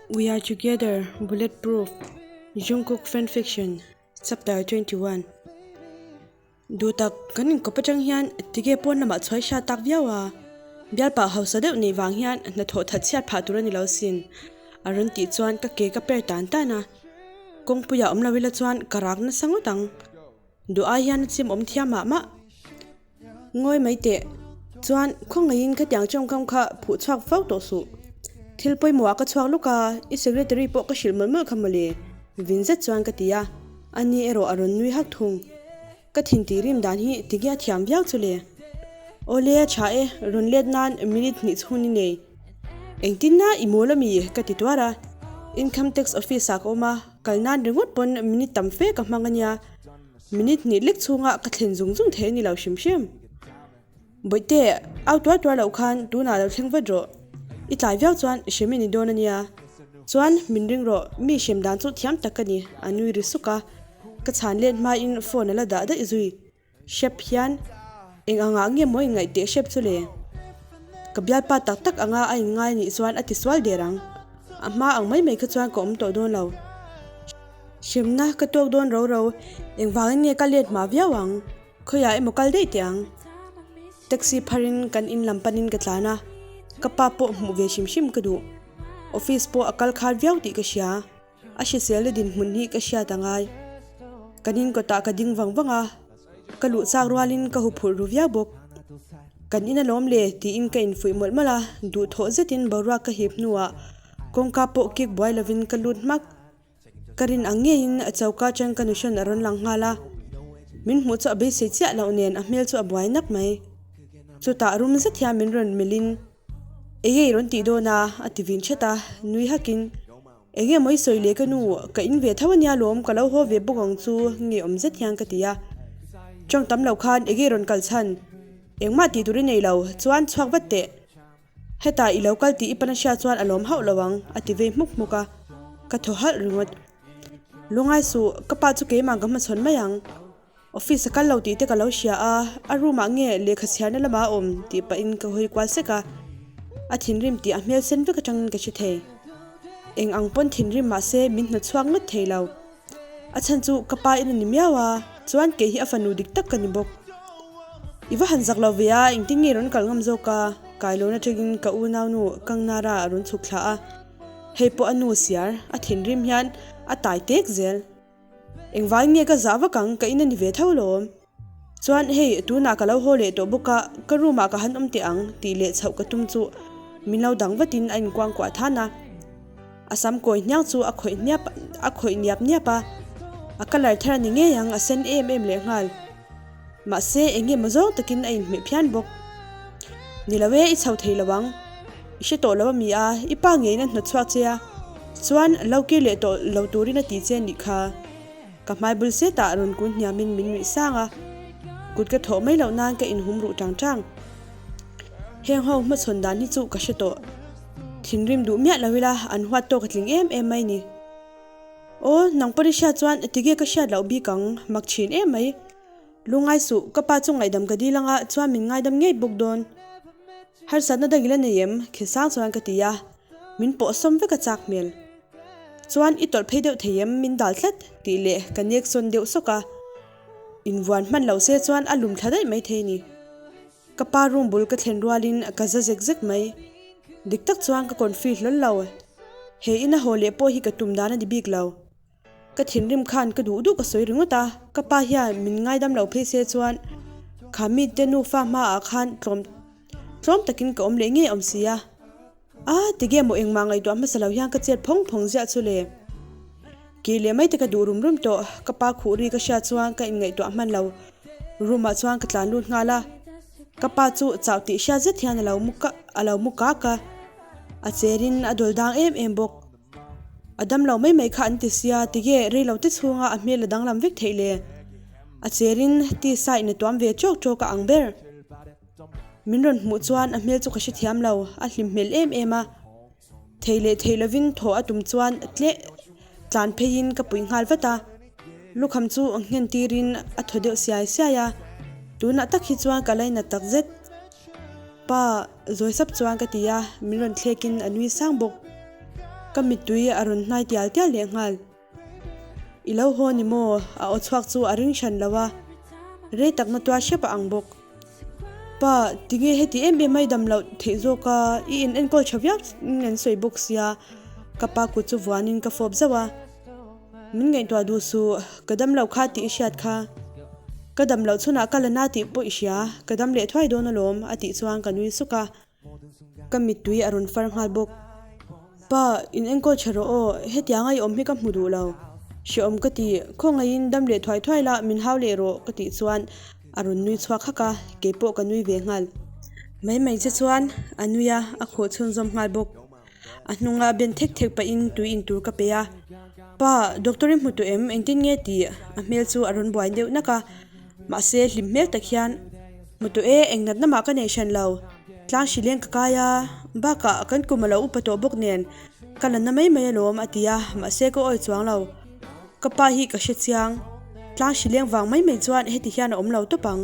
We are together, Bulletproof, Jungkook fanfiction, Chapter 21 Duhtak, kan inkawp atang hian tige pawn lamah chhuai hriat tak viau a, bialpa hausa deuh neih vang hian hnathawh that chhiat phah tur a ni lo sin, a rawn tih chuan ka ke ka per tan tan a, kawngpuiah awm lo ila chuan ka rak nasa ngawt ang. Duh ai hian a chim awm thiam mah mah. Ngawi mai teh. Chuan khawngaihin khatiang tawngkam kha phuh chhuak fo tawh suh. Thil pawimawh ah ka chhuak luk a, i secretary pawh ka hrilh mawlh mawlh kha mawle. Vin zet chuan ka ti a, ani erawh a rawn nui hak thung. Ka thin tih rim dan hi tige a thiam viau chu le. Awle a tha e, rawn let nan minute hnih chhun i nei. Engtin na i mawl ami? ka ti tuar a. Income tax office ah ka awm a, kal nan ringawt pawn minute tam fe ka hmang ania. Minute hnih lek chhunga ka thlen zung zung thei a ni lo hrim hrim. Bawihte, au tuar tuar loh khan tunah lo thleng vat rawh. I tlai viau chuan hrem i ni dawn a nia. Chuan min ring rawh, mi hrem dan chu thiam tak ka ni, a nui ri suk a. Ka chhan let hmain phone a la dah daih zui. Hrep hian eng angah nge maw in ngaih teh hrep chu le? Ka bialpa tak tak anga a inngai nih chuan a tisual der ang. A hma ang mai mai kha chuan ka awm tawh dawn lo. Hremna ka tuak dawn ro ro, engvangin nge ka let hma viau ang? Khawiah emaw kal daih teh ang? Taxi pharin kan in lam panin ka tlan a, ka pa pawh hmuh ve hrim hrim ka duh. Office pawh a kal khar viau tih ka hria, a hriselna dinhmun hi ka hriat a ngai. Kan in kawtah ka ding vang vang a, ka luh chak rualin ka huphurh ru viau bawk. Kan in alawm le tiin ka infuih mawlh mawlh a, duhthawh zetin boruak ka hip hnuah kawngka pawh kik buai lovin ka lut hmak. Ka rin ang ngeiin a choka atang ka nuhrawn a rawn lang nghal a, min hmuh chu a beisei chiah loh nen a hmel chu a buai nak mai. Chutah rum zet hian min rawn melhin, Enge i rawn tih dawn a? a ti vin thet a, nui hakin, Enge maw i sawi leh ka nu, ka in ve tho ania lawm, ka lo haw ve bawk ang chu nge awm zet hian ka ti a. Tawng tam lo khan enge i rawn kal chhan? Engmah tih tur i nei lo, chuan chhuak vat teh. Hetah i lo kal tih i pana hria chuan a lawm hauh lo ang, a ti vei hmuk hmuk a, ka thaw halh ringawt. Lungai suh, ka pa chu keimah ka hmachhawn mai ang. Office a kal lo tih te ka lo hria a, a room ah nge lehkha chhiarna lamah a awm tih pahin ka hawi kual sek a, a thinrim tih a hmel sen vek atangin ka hre thei. Eng ang pawn thinrim mah se min hnawtchhuak ngawt thei lo. A chhan chu ka pa in a ni miau a, chuan kei hi a fanu dik tak ka ni bawk. I va han zak lo ve a, engtin nge rawn kal ngam zawk a? Kailawn atangin ka unaunu Kangnara a rawn chhuk thla a, hei pawh a nu siar, a thinrim hian a tai tek zel. Engvangin nge ka zah vak ang, ka in a ni ve tho lawm. Chuan hei tunah ka lo haw leh tawh bawk a, ka room ah ka han awm teh ang tih leh chhoh ka tum chu min lo dang vatin a inkuangkuah than a. A sam kawi hniang chu a khawih hniap a khawih niap niap a, a colour thar a ni ngei ang a sen em em leh nghal. Mahse eng nge maw zawng takin a inhmeh phian bawk. Ni lo e i chho thei lo ang, i hre tawh lo a mi a, i pa ngeiin a hnawt chhuak che a, chuan lo kir leh tawh lo turin a ti che nih kha. Ka hmai bul setah rawn kun hniamin min nuih sang a, kut ka thawh mai loh nan ka inhum ruh tang tang. Heng ho hmachhawn dan hi chu ka hre tawh. Thinrim duh miah lo ila an huat tawk a tling em em mai ni. Aw, nang pawn i hriat chuan tige ka hriat loh bik ang, mak thin em mai. Lungai suh, ka pa chu ngaihdam ka dil anga chuan min ngaidam ngei bawk dawn. Harsatna dang ila nei em? Khisang chuan ka ti a, min pawh sawm vek a chak hmel. Chuan i tawlh phei deuh thei em? Min dal tlat tih leh ka nek sawn deuh sawk a. Invuan hman lo se chuan a lum thla daih mai thei ni. Ka pa room bul ka thlen rualin ka za zek zek mai. Dik tak chuan ka confi hlawl lo. He ina haw leh pawh hi ka tum dan a ni bik lo. Ka thinrim khan ka duh duh ka sawi ringawt a, ka pa hian min ngaidam lo phei se chuan kha mite nufa hmaah khan tlawm tlawm takin ka awm leh ngei awm si a. A, tige maw engmah ngaihtuah hmasa lo hian ka chet phawng phawng ziah chu le. Kir leh mai te ka duh rum rum tawh, ka pa khuh ri ka hriat chuan ka inngaihtuah hman lo. Room ah chuan ka tlan lut nghal a, ka pa chu chauh tih hriat zet hian a lo mu kak a lo mu kak a, a cher in a dawl dang em em bawk. A dam lo mai mai kha an ti sia, tige rei lo te chhunga a hmel a danglam vek theih le. A cher in tisa in a tuam ve tawk tawk a ang ber. Min rawn hmuh chuan a hmel chu ka hrethiam lo, a hlim hmel em em a. Thei leh thei lovin thaw a tum chuan tleh tlan pheiin ka puih nghal vat a. Lukham chu nghen tirin a thaw deuh siai siai a, tunah tak hi chuan ka lainat tak zet. pa? Zawi sap chuan ka ti a, min rawn thlekin a nui sang bawk. Ka mittui a rawn hnai tial tial leh nghal. I lo haw ni maw? A aw chhuak chu a ring hran lo a, rei takna tuar hrep a ang bawk. Pa, tinge heti em em a i dam loh theih zawk a, i in enkawl tha viau in an sawi bawk sia, ka pa kut chu vuanin ka fawp zauh a. Min ngaihtuah duh suh, ka dam loh kha tih i hriat kha. Ka dam loh chhunah ka la na tih pawh i hria, ka dam leh thuai dawn alawm, a tih chuan ka nui suk a. Ka mittui a rawn far nghal bawk. Pa, in enkawl tha rawh aw, hetianga i awm hi ka hmu duh lo. Hrehawm ka ti, khawngaihin dam leh thuai thuai la, min hau leh rawh, ka tih chuan a rawn nui chhuak hak a, keipawh ka nui ve nghal. Mai mai che chuan a nui a, a khawh chhunzawm nghal bawk. A hnunga ben thek thek pahin tui in tur ka pe a, Pa, doctor i hmu tawh em? Engtin nge tih? A hmel chu a rawn buai deuh nak a, mahse hlim hmel tak hian, Hmu tawh e, eng natna mah ka nei hran lo. Tlang hri leng ka kai a, bakah kan kum a lo upa tawh bawk nen ka la na mai mai alawm a ti a, mahse ka awi chuang lo. Ka pa hi ka hre chiang, tlang hri leng vang mai mai chuan heti hian a awm lo tawp ang.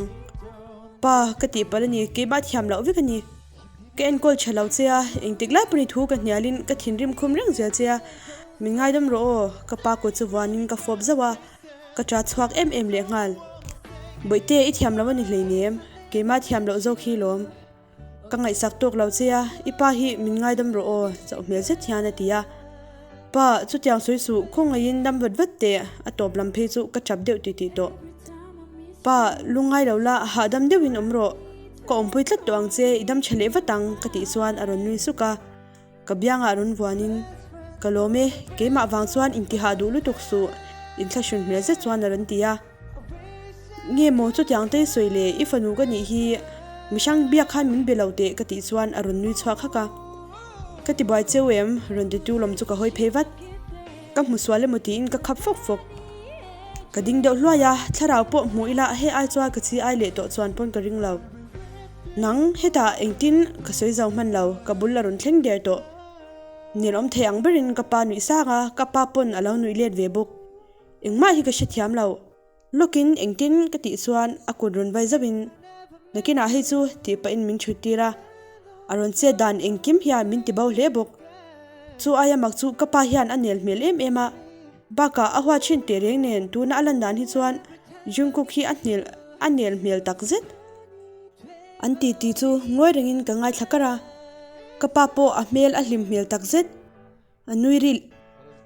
Pa, ka tihpalh a ni, keimah thiam loh vek a ni. Ka enkawl tha lo che a, engtik lai pawhin thu ka hnialin ka thinrim khum reng zel che a, min ngaidam rawh aw, ka pa kut chu vuanin ka fawp zauh a, ka ṭa chhuak em em leh nghal. Bawihte i thiam lo a ni hleinem, keimah thiam loh zawk hi lawm. Ka ngaihsak tawk lo che a, i pa hi min ngaidam rawh aw, chauh hmel zet hian a ti a. Pa, chutiang sawi suh, khawngaihin dam vat vat teh, a tawp lam phei chu ka ṭap deuh titih tawh. Pa, lungngai lo la, hahdam deuhin awm rawh. Ka awmpui tlat tawh ang che, i dam tha leh vat ang, ka tih chuan a rawn nui suk a. Ka biangah rawn vuanin, Ka lawm e, keimah vang chuan intihah duh lutuk suh, inthlahrun hmel zet chuan a rawn ti a. Nge maw chutiang te i sawi le, i fanu ka nih hi, mihrang biak khan min be lo teh, ka tih chuan a rawn nui chhuak hak a. Ka ti buai cheu em? rawn ti tu lawm chu ka hawi phei vat. Ka hmu sual emaw tiin ka khap fawk fawk. Ka ding deuh hluai a, thlarau pawh hmuh ila hei ai chuan ka chi ai leh tawh chuan pawn ka ring lo. Nang, hetah engtin ka sawi zo hman lo, ka bul a rawn thleng der tawh. Nelawm thei ang berin ka pa nuih sang a, ka pa pawn a lo nuih let ve bawk. Engmah hi ka hrethiam lo. Lawkin engtin ka tih chuan a kut rawn vai zauhin, Nakinah hei chu tih pahin min chhut tir a, a rawn chet dan engkim hian min ti bo hle bawk. Chu aia mak chu ka pa hian a nel hmel em em a, bakah a huat thin teh reng nen tuna a lan dan hi chuan Jungkook hi a hnel a nel hmel tak zet. An ti ti chu ngawi rengin ka ngaithla kar a, ka pa pawh a hmel a hlim hmel tak zet. A nui ri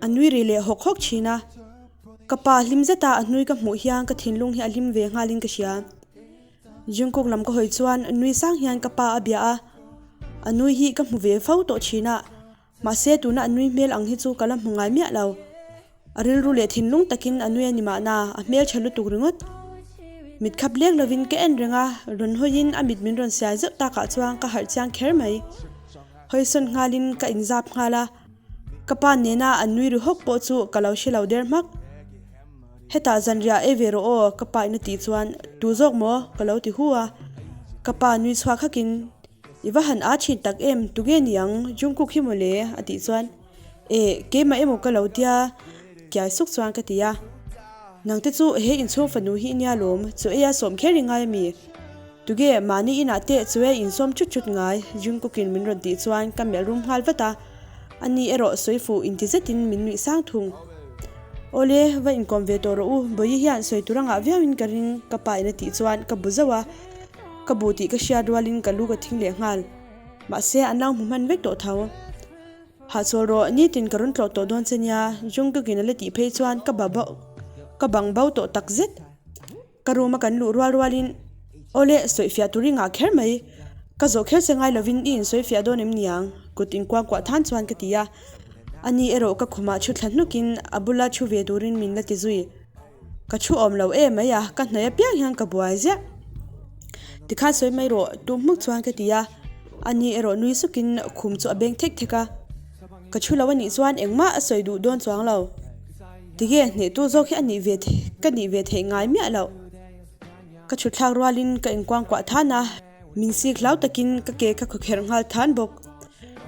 a nui ri leh hawk hawk thin a, ka pa hlim zeta a hnui ka hmuh hian ka thinlung hi a hlim ve nghalin ka hria. Jungkook lam ka hawi chuan nui sang hian ka pa a bia a, a nui hi ka hmu ve fo tawh thin a, mahse tuna a nui hmel ang hi chu ka la hmu ngai miah lo. A rilru leh thinlung takin a nui a ni mahna, a hmeltha lutuk ringawt. Mit khap lek lovin ka en reng a, rawn hawiin a mit min rawn siai zeuh takah chuan ka harh chiang kher mai. Hawisawn nghalin ka inzap nghal a, ka pa nena an nui ri hawk pawh chu ka lo hre lo der hmak. Hetah zanriah ei ve rawh aw ka pa in a tih chuan tu zawk maw ka lo ti hu a, ka pa nui chhuak hakin I va han aa thin tak em tunge niang Jungkook hi mawle a tih chuan Eh keimah emaw ka lo tia kiai suk chuan ka ti a, Nangte chu he inchhung fanu hi i nia lawm chu eia sawm kher i ngai ami? Tuge, mahni inah teh chu e insawm chut chut ngai, Jungkook-in min rawn tih chuan ka melh rum nghal vat a, ani erawh sawi fuh inti zetin min nuih sang thung. Awle, va inkawm ve tawh rawh u, Bawihi hian sawi tur a ngah viauin ka ring, ka pa in a tih chuan ka bu zauh a, ka bu tih ka hriat rualin ka lu ka thing leh nghal. Mahse, an lo hmu hman vek tawh tho. Hahchawl rawh, nitin ka rawn tlawh tawh dawn che nia, Jungkook-in a la tih phei chuan ka ka bang bo tawh takzet. Ka room a kan luh rual rualin, Awle, sawifiah tur i ngah kher mai. Ka zawh kher che ngai lovin i insawifiah dawn em niang? Kut inkuangkuah than chuan ka ti a. Ani erawh ka khumah thu thla hnukin a bula thu ve turin min la ti zui. Ka thu awm lo em mai a, ka hnaih apiang hian ka buai ziah. Tikhan sawi mai rawh, tum hmuk chuan ka ti a. Ani erawh nui sukin khum chu a beng thek thek a. Ka thu lo anih chuan engmah a sawi duh dawn chuang lo. Tige hnehtu zawk hi a nih ve ka nih ve theih ngai miah loh. Ka chhut thlak rualin ka inkuangkuah than a, min sik hlau takin ka ke ka khawkherh nghal than bawk.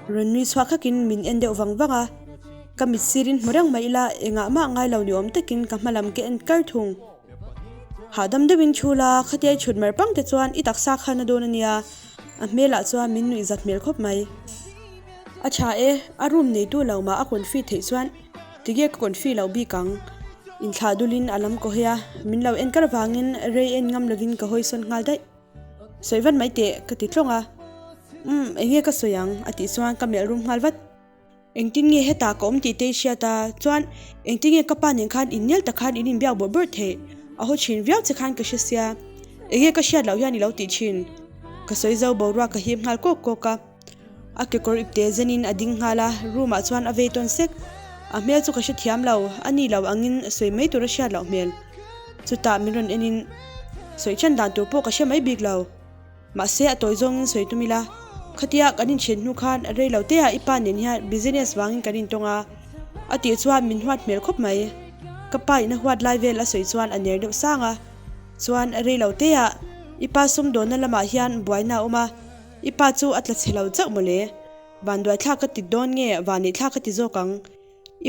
Rawn nui chhuak hakin min en deuh vang vang a, ka mit sirin hmu reng mai ila engah mah ngai lo ni awm takin ka hma lam ka en kar thung. Hahdam deuhin thu la, khatia i chhut mar pang te chuan i taksa khan a dawn a nia. A hmelah chuan min nuih zat hmel khawp mai. A tha e, a room neitu lo mah a confi theih chuan tige ka confi loh bik ang. Inthlah dulin a lam kaw hawi a, min lo en kar vangin rei en ngam lovin ka hawi sawn nghal daih. Sawi vat mai teh ka ti tlawng a. Umm, enge ka sawi ang? a tih chuan ka melh rum nghal vat. Engtin nge hetah ka awm tih te i hriat a, chuan engtin nge ka pa nen khan innial tak khan in inbiak bawrh bawrh theih? A haw thin viau che khan ka hre sia, enge ka hriat loh hian i lo tih thin? Ka sawi zo boruak ka hip nghal kawk kawk a, a kekawr ipte zenin a ding nghal a, room ah chuan a vei tawn sek. A hmel chu ka hrethiam lo, a ni lo angin sawi mai tur a hriat loh hmel. Chutah min rawn enin sawi ṭhan dan tur pawh ka hre mai bik lo. Mahse a tawi zawngin sawi tum ila, khatia kan inṭhen hnu khan rei lo teah i pa nen hian business vangin kan intawng a, a tih chuan min huat hmel khawp mai. Ka pa in a huat lai vel a sawi chuan a ner deuh sang a, chuan rei lo teah i pa sumdawnna lamah hian buaina a awm a, i pa chu a tla chhe lo chauh mawle. Vanduaithlak ka ti dawn nge vaneihthlak ka ti zawk ang.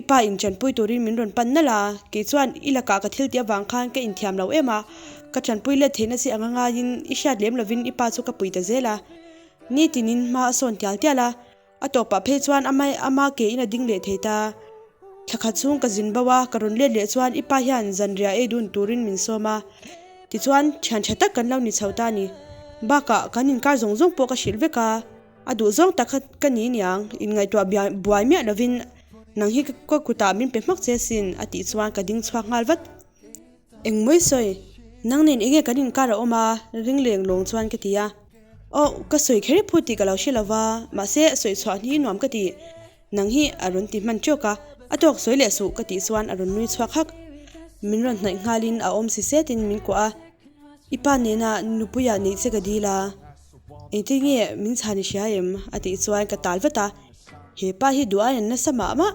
I pa in chanpui turin min rawn pan nalh a, kei chuan i lakah ka thil tih avang khan ka inthiam lo em a, ka chanpui let theihna chi anga ngaiin i hriat lem lovin i pa chu ka pui ta zel a. Nitinin hma a sawn tial tial a, a tawpah phei chuan amai ama ke in a ding leh thei ta. Thla khat chhung ka zin bo a, ka rawn let leh chuan i pa hian zanriah ei dun turin min sawm a, tichuan thian tha tak kan lo ni chho ta a ni. Bakah kan inkar zawng zawng pawh ka hrilh vek a. A duh zawng tak kha ka ni niang, inngaihtuah buai miah lovin nang hi ka kutah min pe hmak che sin a tih chuan ka ding chhuak nghal vat. Engmawi sawi, nang nen enge kan inkar a awm a, ring leng lawng chuan ka ti a. Aw, ka sawi kher i phut tih ka lo hre lova, mahse sawi chhuah hi nuam ka ti, nang hi a rawn ti hman tawk a, a tawk sawi leh suh ka tih chuan a rawn nui chhuak hak. Min rawn hnaih nghalin a awm si setin min kuah a, I pa nena nupuia neih che ka dil a. Engtin nge min chhan i hria em? a tih chuan ka tal vat a, he pa hi duh a en nasa mah mah.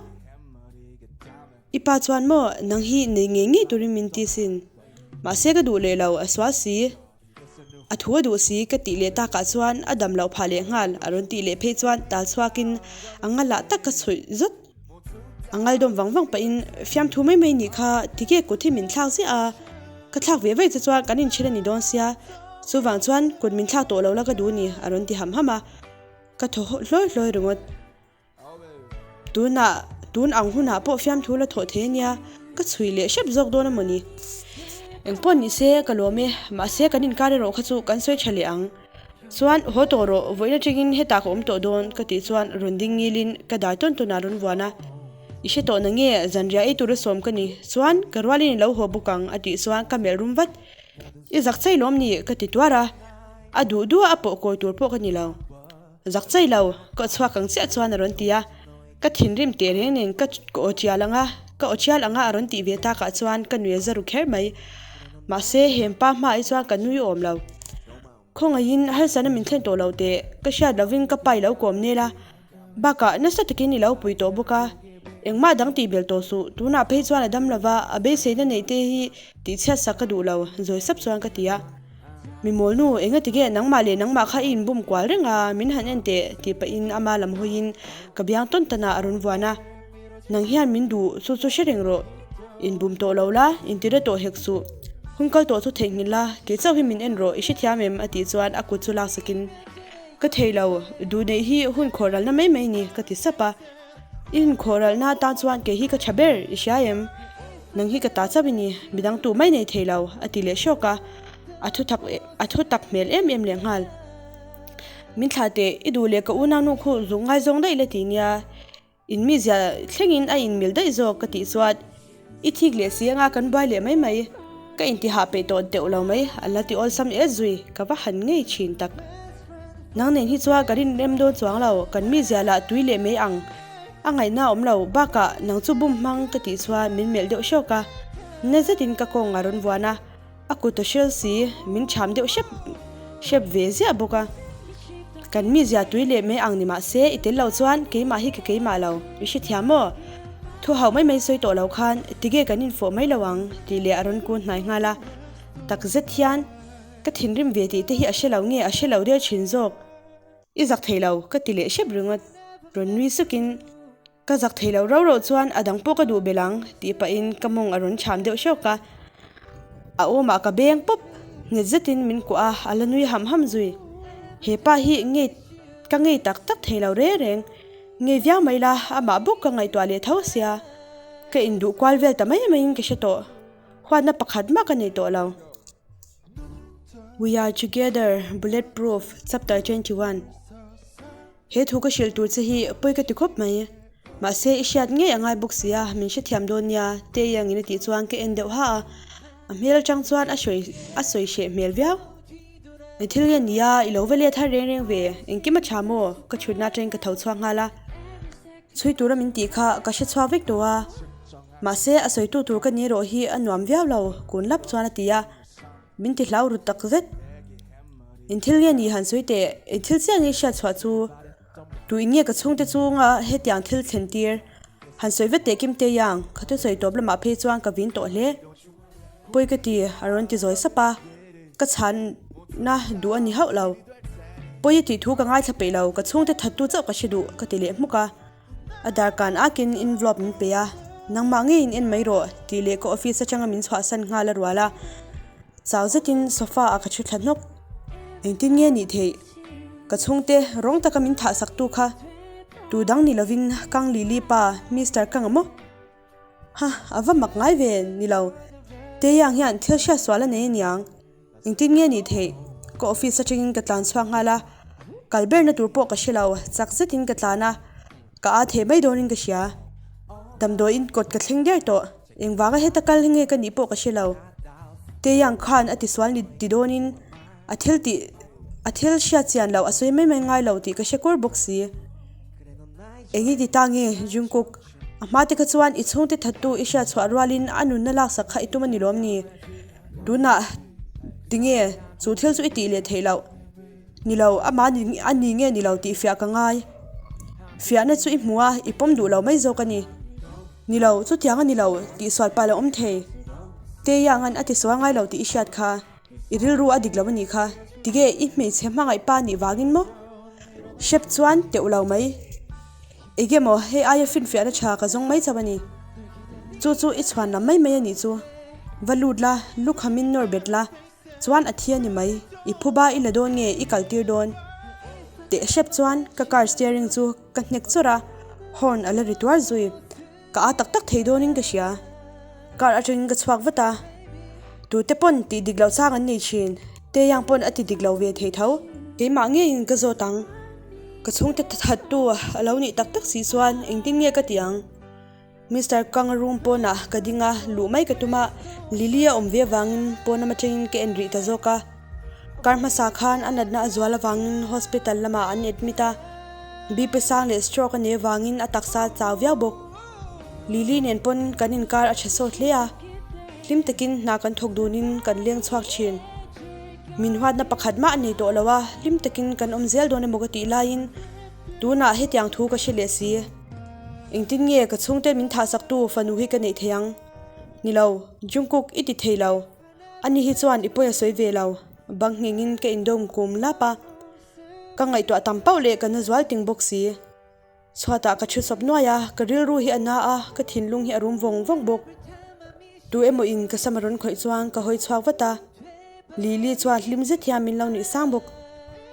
I pa chuan maw nang hi nei ngei ngei turin min ti sin. Mahse ka duh leh lo, a sual si. A thu a duh si ka tih leh takah chuan a dam loh phah leh nghal a rawn tih leh phei chuan tal chhuakin a ngalah tak ka chhuih zut. A ngaldawm vang vang pahin fiamthu mai mai nih kha tige kut hi min thlak ziah a, ka thlak ve vei che chuan kan inchhir a ni dawn sia, chuvang chuan kut min thlak tawh lo la ka duh ni a rawn ti ham ham a, ka thaw hlawi hlawi ringawt. Tunah tun ang hunah pawh fiamthu la thawh thei a nia, ka chhui leh hrep zawk dawn a maw ni. Engpawh ni se ka lawm e, mahse kan inkar erawh kha chu kan sawi tha leh ang. Chuan, haw tawh rawh, vawiin atangin hetah ka awm tawh dawn, ka tih chuan rawn ding ngilin ka dai tawn tawn a rawn vuan a. I hre tawh na nge, zanriah ei tura sawm ka ni. Chuan, ka rualin i lo haw bawk ang, a tih chuan ka melh rum vat. I zak chei lawm ni, ka ti tuar a. A duh duh a, a pawh kawi tur pawh ka ni lo. Zak chei lo, ka chhuak ang chiah chuan a rawn ti a. Ka thinrim teh reng nen ka ka aw chial ang a, ka aw chial ang a a rawn tih ve takah chuan ka nui a za ru kher mai. Mahse, hempa hmaah hi chuan ka nui awm lo. Khawngaihin harsatna min thlen tawh lo teh, ka hriat lovin ka pa i lo kawm nel a, bakah nasa takin i lo pui tawh bawk a, engmah dang tih belh tawh suh, tunah phei chuan a dam lova, a beiseina neih te hi tihchhiat sak ka duh lo, zawi sap chuan ka ti a. Mi mawlnu, enga tige nangmah leh nangmah kha i inbum kual reng a, min han en teh, tih pahin ama lam hawiin ka biang tawn tawn ah a rawn vuan a. Nang hian min duh chu chu hre reng rawh. Inbum tawh lo la, intire tawh hek suh. Hun kal tawh chu theihnghilh la, kei chauh hi min en rawh, i hrethiam em? a tih chuan a kut chu laksakin, Ka thei lo, duh neih hi hun khawhralna mai mai ni, ka ti sap a. I hun khawhralna atan chuan kei hi ka tha ber, i hria em? Nang hi ka ta chauh i ni, midang tu mai nei thei lo, a ti leh hrawk a. A thu tak a thu tak hmel em em lehnghal. Min thlah teh, i duh leh ka unaunu khu zuk ngaizawng daih la ti nia. In mizia thlengin a inmil daih zawk ka tih chuan i thik leh si anga kan buai leh mai mai, ka intihah peih tawh deuh lo mai a la ti awlsam et zui, ka va han ngei thin tak. Nang nen hi chuan ka rinrem dawn chuang lo, kan mizia lah tui leh mai ang a ngaihna awm lo, bakah nang chu bum hmang ka tih chuan min melh deuh hrawk a, na zetin ka kawng a rawn vuan a. A kut a hrial si, min cham deuh hrep hrep ve ziah bawk a. Kan mizia tui leh mai ang ni mah se, i tel lo chuan keimah hi ka keimah lo, i hrethiam maw? Thu hauh mai mai sawi tawh lo khan tige kan infawh mai lo ang tih leh a rawn kun hnai nghal a. Tak zet hian ka thinrim ve tih te hi a hre lo nge a hre lo der thin zawk. I zak thei lo ka ti leh hrep ringawt. Rawn nui sukin. Ka zak thei lo rau rau chuan a dang pawh ka duh belh ang tih pahin ka mawng a rawn cham deuh hrawk a, a awmah ka beng pawp nghet zetin min kuah a, a la nui ham ham zui. He pa hi ngei ka ngei tak tak thei lo reng reng. Ngei viau mai la, amah bawk ka ngaihtuah leh tho sia. Ka induh kual vel ta mai maiin ka hre tawh. Huatna pakhat mah ka nei tawh lo. We are together, Bulletproof, Chapter 21 He thu ka hrilh tur che hi pawi ka ti khawp mai. Mahse i hriat ngei a ngai bawk sia, min hrethiam dawn nia, Tei angin a tih chuan ka en deuh ha a. A hmel atang chuan a sawi a sawi hreh hmel viau. I thil nge nia, i lo va let har reng reng ve, engkim a tha maw? Ka chhutna atangin ka tho chhuak nghal a. Chhui tura min tih kha ka hre chhuak vek tawh a. Mahse a sawitu tur ka ni erawh hi a nuam viau lo, kun lap chuan a ti a. Min ti hlau rut tak zet. In thil nge ni han sawi teh, eng thil chiah nge hriat chhuah chu? Tu in nge ka chhungte chunga hetiang thil thlen tir? Han sawi vet teh Kim Tae Young, ka thusawi tawp lamah phei chuan ka vin tawh hle. Pawi ka ti, a rawn ti zawi sap a, ka chhanna duh a ni hauh lo. Pawi a tih thu ka ngaithla peih lo, ka chhungte thattu chauh ka hre duh, ka ti leh hmuk a. A darkan akin envelope min pe a, Nangmah ngeiin en mai rawh, tih leh ka office atanga min chhuahsan nghal a rual a. Chau zetin sofa ah ka thu thla hnawk. Engtin nge nih theih? Ka chhungte rawng taka min thah sak tu kha tu dang ni lovin Kang Lili pa Mister Kang a maw? Ha, a va mak ngai ve ni lo. Taeyang hian thil hriat sual a nei aniang. Engtin nge nih theih? Ka office atangin ka tlan chhuak nghal a, kal berna tur pawh ka hre lo, chak zetin ka tlan a, ka aa theh mai dawnin ka hria. Damdawiin kawt ka thleng der tawh. Engvanga heta kal nge ka nih pawh ka hre lo. Taeyang khan a tisual ni ti dawnin a thil tih a thil hriat chian loh a sawi mai mai ngai lo tih ka hre kur bawk si. Eng i ti ta nge Jungkook? A hma te kha chuan i chhungte thattu i hriat chhuah rualin a nunna laksak kha i tum a ni lawm ni? Tunah tinge chu thil chu i tih leh theih loh? Ni lo, amah a ni nge ni lo tih fiah ka ngai. Fiahna chu i hmu a, i pawm duh lo mai zawk a ni. Ni lo, chutiang a ni lo, tihsual pah lo awm thei. Teianga'n a tisual ngai lo tih i hriat kha, i rilru a dik lo a nih kha. Tige i hmeichhe hmangaih pa nih vangin maw? Hrep chuan teuh lo mai. Ege maw, hei aia finfiahna tha ka zawng mai chauh a ni. Chu chu i chhuan lam mai mai a nih chu. Va lut la, lukhamin nawr bet la, chuan a thi a ni mai. I phuba i la dawn nge i kal tir dawn? Teh hrep chuan ka car steering chu ka hnek chawrh a, horn a la ri tuar zui. Ka aa tak tak thei dawnin ka hria. Car atangin ka chhuak vat a. Tute pawn tih dik loh chang an nei thin. Taeyang pawn a ti dik lo ve thei tho. Keimah ngeiin ka zawt ang. Ka chhungte thattu a lo nih tak tak si chuan engtin nge ka tih ang? Mister Kang room pawnah ka ding a, luh mai ka tum a, Lily a awm ve avangin pawn lam atangin ka en rih ta zawk a. Kar hmasa khan a natna a zual avangin hospital lamah an admit a, BP sang leh stroke a nei avangin a taksa a chau viau bawk. Lily nen pawn kan inkar a tha sawt hle a, hlim takin hna kan thawk dunin kan leng chhuak thin. Min huatna pakhat mah a nei tawh lo a, hlim takin kan awm zel dawn emaw ka tih laiin tunah hetiang thu ka hre leh si. Engtin nge ka chhungte min thahsaktu fanu hi ka neih theih ang? Ni lo, Jungkook i ti thei lo. Ani hi chuan i pawi a sawi ve lo. Bang nghengin ka indawm kum lap a. Ka ngaihtuah tam pauh leh ka na zual ting bawk si. Chhuatah ka thu sawp nuai a, ka rilru hi a na a, ka thinlung hi a rum vawng vawng bawk. Tu emaw in ka sam a rawn khawih chuan ka hawi chhuak vat a. Lily chuan hlim zet hian min lo nuih sang bawk.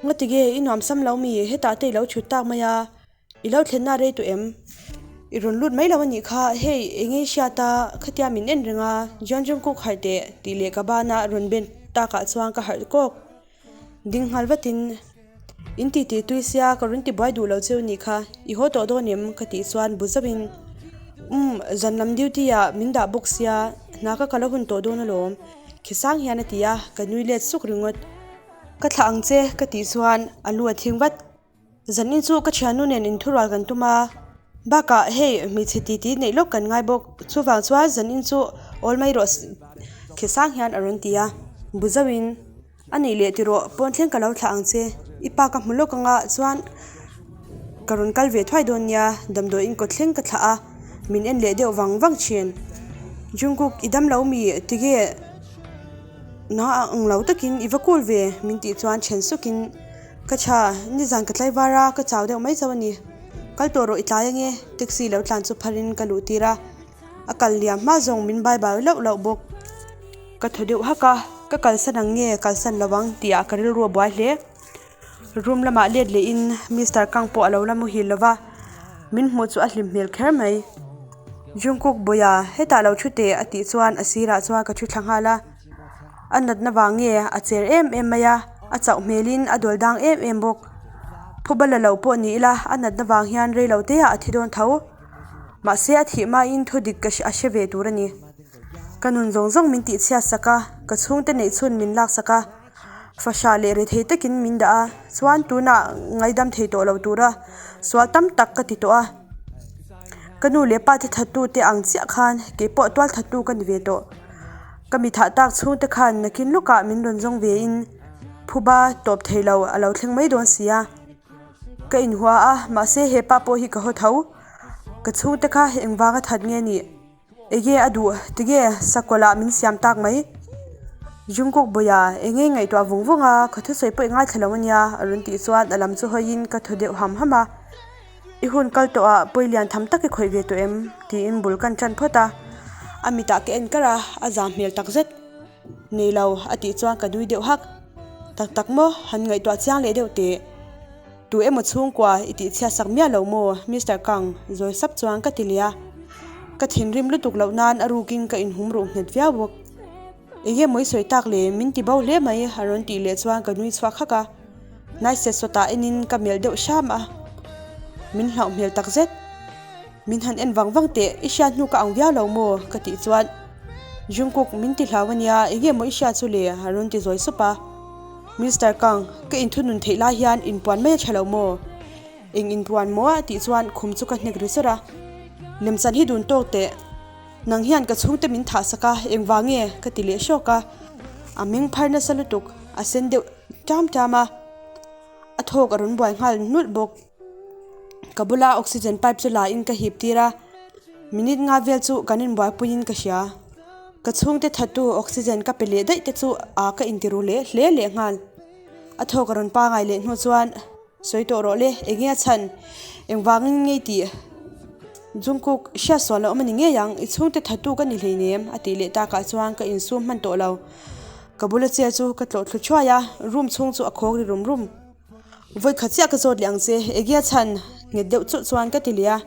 Ngatige i nuam sam lo mi, hetah te i lo thut tak mai a. I lo thlenna rei tawh em? I rawn lut mai lo a nih kha, hei eng nge i hriat a, khatia min en reng a, Jeon Jungkook harh teh tih leh ka bana rawn ben takah chuan ka harh kawk. Ding nghal vatin, In ti tih tui sia ka rawn ti buai duh lo cheu nih kha, i haw tawh dawn em? ka tih chuan bu zauhin, Umm, zan lam duty ah min dah bawk sia, hna ka kal a hun tawh dawn alawm, khisang hian a ti a, ka nui let suk ringawt. Ka thlah ang che ka tih chuan a lu a thing vat. Zanin chu ka thiannu nen inthurual kan tum a, bakah hei hmeichhe titi neih lawk kan ngai bawk, chuvang chuan zanin chu awl mai rawh khi sang hian a rawn ti a, bu zauhin a nih leh tiraw pawn thleng ka lo thlah ang che, i pa ka hmu lawk anga chuan ka rawn kal ve thuai dawn nia, damdawiin kawt thleng ka thlah a, min en leh deuh vang vang thin. Jungkook i dam lo mi tige na ang lo takin i va kul ve min tih chuan then sukin. Ka tha, nizan ka tlaivar a, ka chau deuh mai chauh a ni. Kal tawh rawh i tlai ange, taxi lo tlan chu pharin ka luh tir a, a kal liam hma zawng min bai bai lauh lauh bawk. Ka thaw deuh hak a, ka kalsan ang nge kalsan lo ang tih ah ka rilru a buai hle. Room lamah let lehin Mister Kang pawh a lo la muhil lo va, min hmuh chu a hlim hmel kher mai. Jungkook Bawia hetah lo thu teh a tih chuan a sirah chuan ka thu thla nghal a. A natna vang nge a cher em em mai a, a chauh hmelin a dawl dang em em bawk. Phuba la lo pawh ni ila a natna vang hian rei lo te ah a thi dawn tho. Mahse a thih hmain thu dik ka a hre ve tur a ni. Ka nun zawng zawng min tih chhiat sak a, ka chhungte neih chhun min lak sak a, fahrah leh rethei takin min dah a, chuan tunah ngaidam thei tawh lo tura sual tam tak ka ti tawh a. Ka nu leh pa te thattu te ang chiah khan keipawh tual thattu ka ni ve tawh. Ka mi thah tak chhungte khan nakin lukah min rawn zawng ve in phuba tawp thei lo a lo thleng mai dawn si a. Ka inhua a, mahse he pa pawh hi ka haw tho. Ka chhungte kha engvanga that nge nih? Enge a duh? Tinge sakawlh ah min siam tak mai? Jungkook Bawia, enge i ngaihtuah vung vung a, ka thusawi pawh i ngaithla lo ania a rawn tih chuan a lam chu hawiin ka thaw deuh ham ham a. I hun kal tawh ah pawi lian tham tak i khawih ve tawh em? tiin bul kan tan phawt a. A mitah ka en kar a, a zam hmel tak zet. Nei lo, a tih chuan ka nui deuh hak. Tak tak maw? Han ngaihtuah chiang leh deuh teh. Tu emaw chhungkua i tih chhiat sak miah lo maw Mister Kang? Zawi sap chuan ka ti leh a. Ka thinrim lutuk loh nan a rukin ka inhum ruh nghet viau bawk. Enge maw i sawi tak le? Min ti bo hle mai a rawn tih leh chuan ka nui chhuak hak a. Hnai set sawtah enin ka melh deuh hram a. Min hlauh hmel tak zet. Min han en vang vang teh, i hriat hnu ka ang viau lo maw? Ka tih chuan Jungkook min ti hlau ania, enge maw i hriat chu le? A rawn ti zawi sup a. Mister Kang, ka inthunun theih lai hian inpuan mai a tha lo maw? Eng inpuan maw? A tih chuan khum chu ka hnek ri sawr a. Lemchan hi dun tawk teh, nang hian ka chhungte min thah sak a, engvang nge? Ka ti leh hrawk a. A meng phar nasa lutuk, a sen deuh ṭam ṭam a, a thawk a rawn buai nghal nulh bawk. Ka bula oxygen pipe chu la in ka hip tir a, minute nga vel chu kan inbuaipuiin ka hria. Ka chhungte thattu oxygen ka pe leh daih te chu aa ka intiru leh hle leh nghal. A thawk a rawn pangai leh hnu chuan sawi tawh rawh le, enge a chhan? Engvangin ngei tih? Jungkook, hriat sual a awm a ni ngei ang, i chhungte thattu ka ni hleinem a tih leh takah chuan ka insum hman tawh lo. Ka bula chair chu ka tlawh thlu thuai a, room chhung chu a khawk ri rum rum. Vawikhat chiah ka zawt leh ang che, enge a chhan nghet deuh chulh chuan ka ti leh a.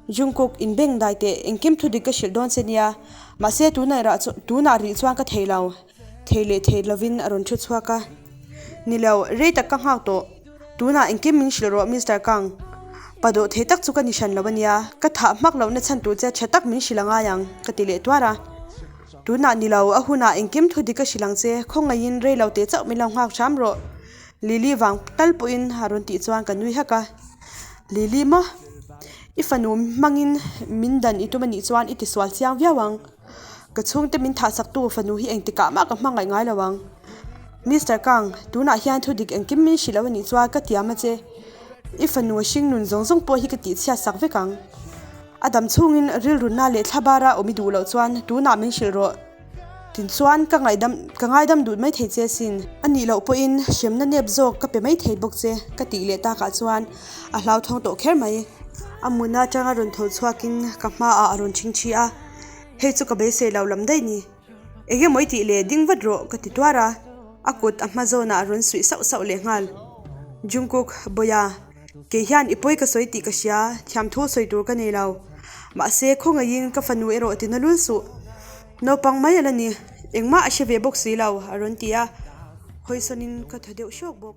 Jungkook, in beng dai teh, engkim thu dik ka hrilh dawn che nia. Mahse tunah rah chu tunah rih chuan ka thei lo, thei leh thei lovin a rawn thu chhuak a. Ni lo, rei tak ka nghak tawh. Tunah engkim min hrilh rawh Mister Kang. Pa dawh thei tak chu ka ni hran lo ania, ka thah hmak lohna chhan tur che tha tak min hrilh a ngai ang, ka ti leh tuar a. Tunah ni lo, a hunah engkim thu dik ka hrilh ang che, khawngaihin rei lo teh chauh min lo nghak hram rawh. Lily vang tal pawhin a rawn tih chuan ka nui hak a, Lily maw? I fanu hmangin min dan i tum a nih chuan i tisual chiang viau ang. Ka chhungte min thahsaktu fanu hi engtikah mah ka hmangaih ngai lo ang. Mister Kang, tunah hian thu dik engkim min hrilh lo a nih chuan ka tiam a che. I fanu hring nun zawng zawng pawh hi ka tihchhiat sak vek ang. A dam chhungin rilrunna leh thlabara awm i duh loh chuan tunah min hrilh rawh. Tinchuan ka ngaihdam ka ngaidam duh mai thei che sin. A nih loh pawhin hremna nep zawk ka pe mai thei bawk che ka tih leh takah chuan a hlauthawng tawh kher mai. A muna atanga rawn tho chhuakin ka hmaah a rawn chingchhi a, hei chu ka beisei lo lam daih ni. Enge maw i tih le ding vat rawh ka ti tuar a, a kut a hma zawnah a rawn suih sauh sauh leh nghal. Jungkook, Bawia, kei hian i pawi ka sawi tih ka hria, thiamthu sawi tur ka nei lo. Mahse khawngaihin ka fanu erawh ti na lul suh. Naupang mai a la ni, engmah a hre ve bawk si lo, a rawn ti a, hawisawnin ka thaw deuh hrawk bawk.